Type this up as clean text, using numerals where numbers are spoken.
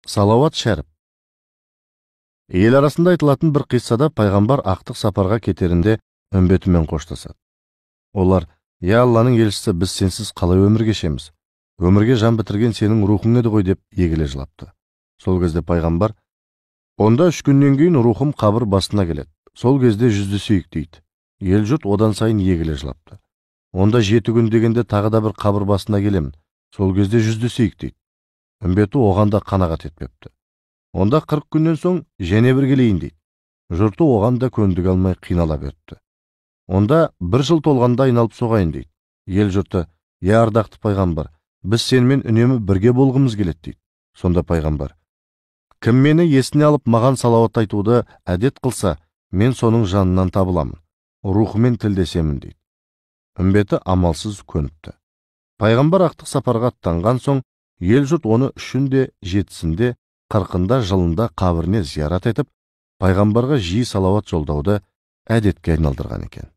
Салауат Шәріп. Ел арасында айтылатын бір қиссада пайғамбар ақтық сапарға кетерінде үмбетімен қоштасады. Олар: «Я Алланың елшісі, біз сенсіз қалай өмір кешеміз? Өмірге жан бітірген сенің рухың еді ғой», деп егіле жылапты. Сол кезде пайғамбар: «Онда 3 күннен кейін рухым қабір басына келеді. Сол кезде жүздесейік», дейді. Ел жұрт одан сайын егіле жылапты. «Онда 7 күн дегенде тағы да бір қабір басына келемін. Сол кезде жүздесейік», дейді. Үмбеті оған да қанағат етпепті. «Онда 40 күннен соң және бір келейін», дейді. Жұрты оған да көндіге алмай қинала беріпті. «Онда 1 жыл толғанда айналып соғайын», дейді. Ел жұрты: «Я ардақты пайғамбар, біз сенімен үнемі бірге болғымыз келеді», дейді. Сонда пайғамбар: «Кім мені есіне алып маған салауат айтуды әдет қылса, мен соның жанынан табыламын, рухымен тілдесемін», дейді. Үмбеті амалсыз көніпті. Пайғамбар ақтық сапарға аттанған соң ел жұрт оны 3-інде, 7-сінде, 40-ында, жылында қабіріне зиярат етіп, пайғамбарға жиі салауат жолдауды әдетке айналдырған екен.